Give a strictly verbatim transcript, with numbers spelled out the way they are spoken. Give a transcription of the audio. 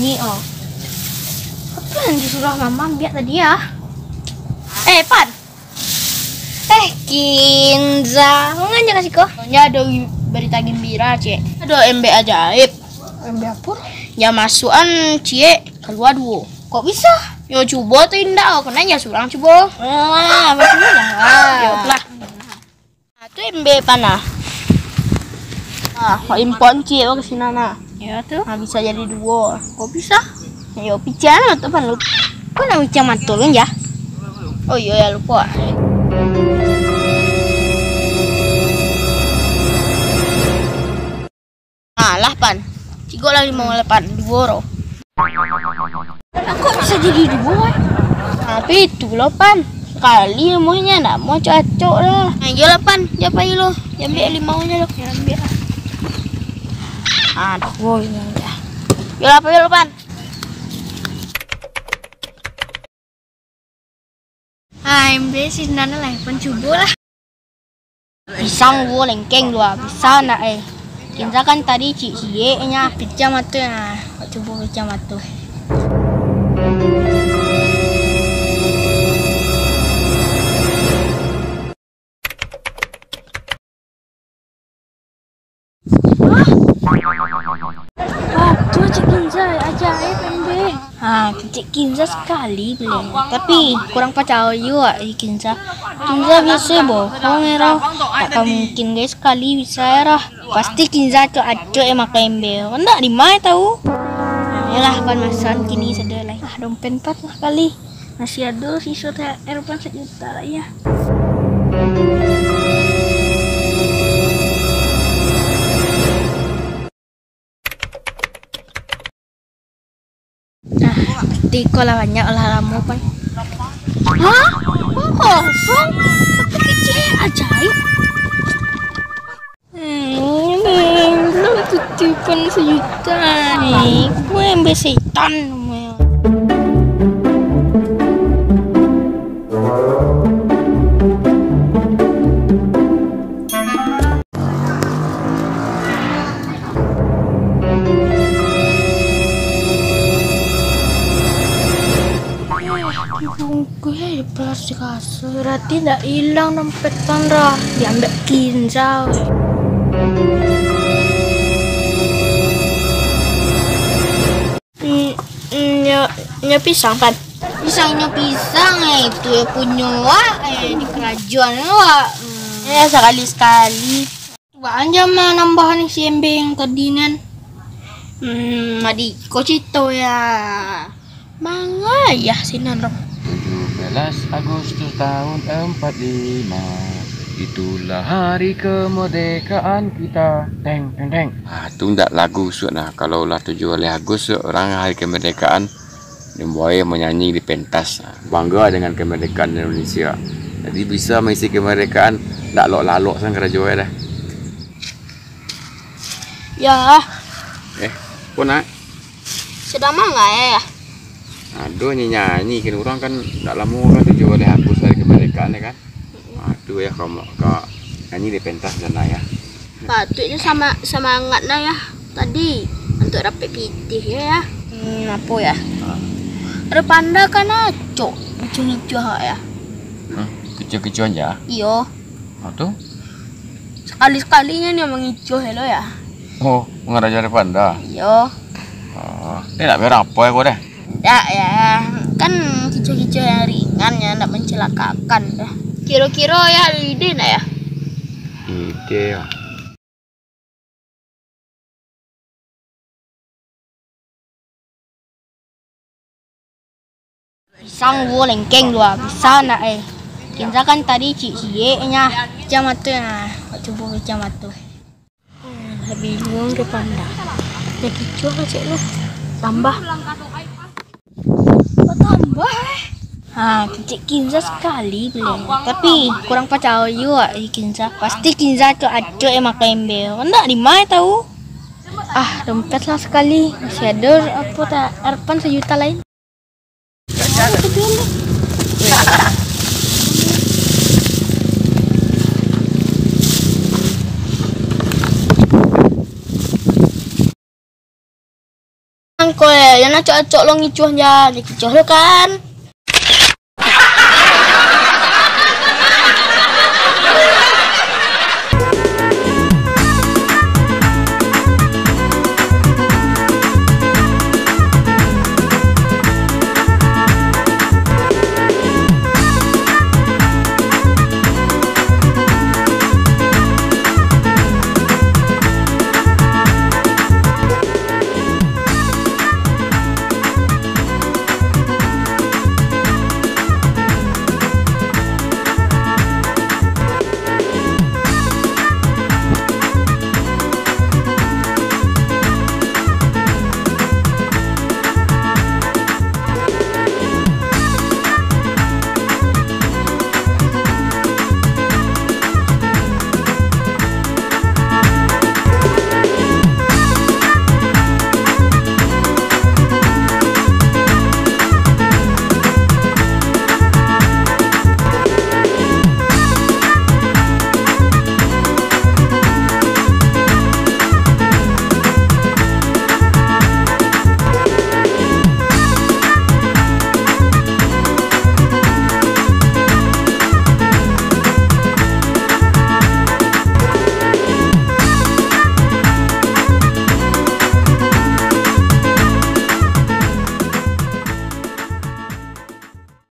Ni, oh. Apo nan disuruah mama ambiak tadi, ah? Eh, Pan. Eh, Kinza. Manganyo ka siko? Nyo ado gi-, barita gambira, Cik. Ado embek ajaib. Embek apo? Nyo masuakan ciek, kalua duo. Kok bisa? Yo, cubo tu indak, oh. Kena nyo surang cubo. Ah, maksudnyo jangan. Yo, lah. Ah, tu embek panah. Ah, kok import ciek ka sinan, nah. Yo, tu. Ah, bisa jadi duo. Kok bisa? Yo, picah lah tu, Pan. Kok nak picah mato kan, ya? Oh, iyo, ya, lupo. Ah, lah, Pan. Cigok lah limau lah, Pan. Duo ro. Kok bisa jadi duo, eh? Tapi itu lo, Pan. Sakali ilmunyo, ndak mau acok-acok lah. Nah, iyolah, Pan. Jan pai lo. Jan ambiak limaunyo lo. Jan ambiak lah. Aduh, ini dah. Iyolah, pai lo, Pan. Ah, embek sinan lah, Pan, cubo lah. Pisang duo, lengkeng duo, bisa ndak, eh? Kinza kan tadi ciek-ciek nyo. Picah mato, nah. Cubo picah mato. Hah? Wah, tu Cik Kinza, ajaib embek. Ha, Cik Kinza sakali beli. Tapi kurang pacayo awak, Cik Kinza. Kinza biaso bohong, ero. Tak ka mungkin, guys, sakali bisa, ero. Pasti Kinza acok-acok, eh, makan embek. Ndak di ma tau. Yolah, Pan, masoan kini sado lai. Ah, dompet Pan lah sakali. Masih ado siso T H R Pan sajuta lai, ya. Nah, tiko lah banyak, lah lamo, Pan. Hah? Kok kosong? Tapi kecil, ajaib. Hmm, belum titipan sajuta ni. Gue embek setan. Bungkuih di plastik kasur, berarti ndak ilang dompet Pan, dah. Diambiak Kinza, weh. Mm, mm, nyo, nyo pisang, Pan. Pisangnyo pisang, eh, itu yo punyo wak, eh, di karajoan wak. Mm. Eh, sakali-sakali. Baa jan manambahan isi embek nan tadi nan. Hmm, adi ko cito ya. Mangayah sinan ro. Tujuh belas Agustus tahun empat lima, itulah hari kemerdekaan kita. Teng, teng, teng. Ah, tu ndak lagu suak nah. Kalau lah tujuh belas Agustus, orang hari kemerdekaan, Nimbua manyanyi di pentas, bangga dengan kemerdekaan Indonesia. Jadi bisa mengisi kemerdekaan, ndak lok-lalok sang karajo dah. Ya. Eh, ko nak? Sedang manga ya? Ado nyanyi, nyanyi kan urang kan ndak lamo kan tujuh belas Agustus hari kemerdekaan ya kan? Ah, tu ya, ka, ka nyanyi di pentas sana ya. Patuiknyo sama, samangat nah ya tadi, untuak dapek pitih ya, ya. Hmm, apo ya? Ah. Ado Panda kan acok, macam icuah ya. Hah? Kecuah-kecuah aja? Iyo. Ah, tu? Sakali-sakalinyo nyo mangicuah lo ya. Oh, mangarajo Panda? Iyo. Oh, ini nak berapa ya, ko deh? Ndak ya, kan kicuah-kicuah yang ringan ya, ndak mencilakakan dah. Kiro-kiro ya, ide ndak ya? Ide ya. Pisang duo, lengkeng duo, bisa ndak, eh? Kinza kan tadi ciek-ciek nyo, picah mato nah, cubo picah mato. Hmm, lah bingung dek Panda. Nyo kicuah lah cek tu. Tambah. Kok tambah, eh? Ha, kecek Kinza sakali beli. Tapi kurang pacayo awak di Kinza. Pasti Kinza acok-acok yang makan embek. Ndak di ma tau. Ah, dompet lah sakali. Masih ado apo tak? Harapan sajuta lain. Angko eh, jan acok-acok lo ngicuah ja, jan kicuah lo kan.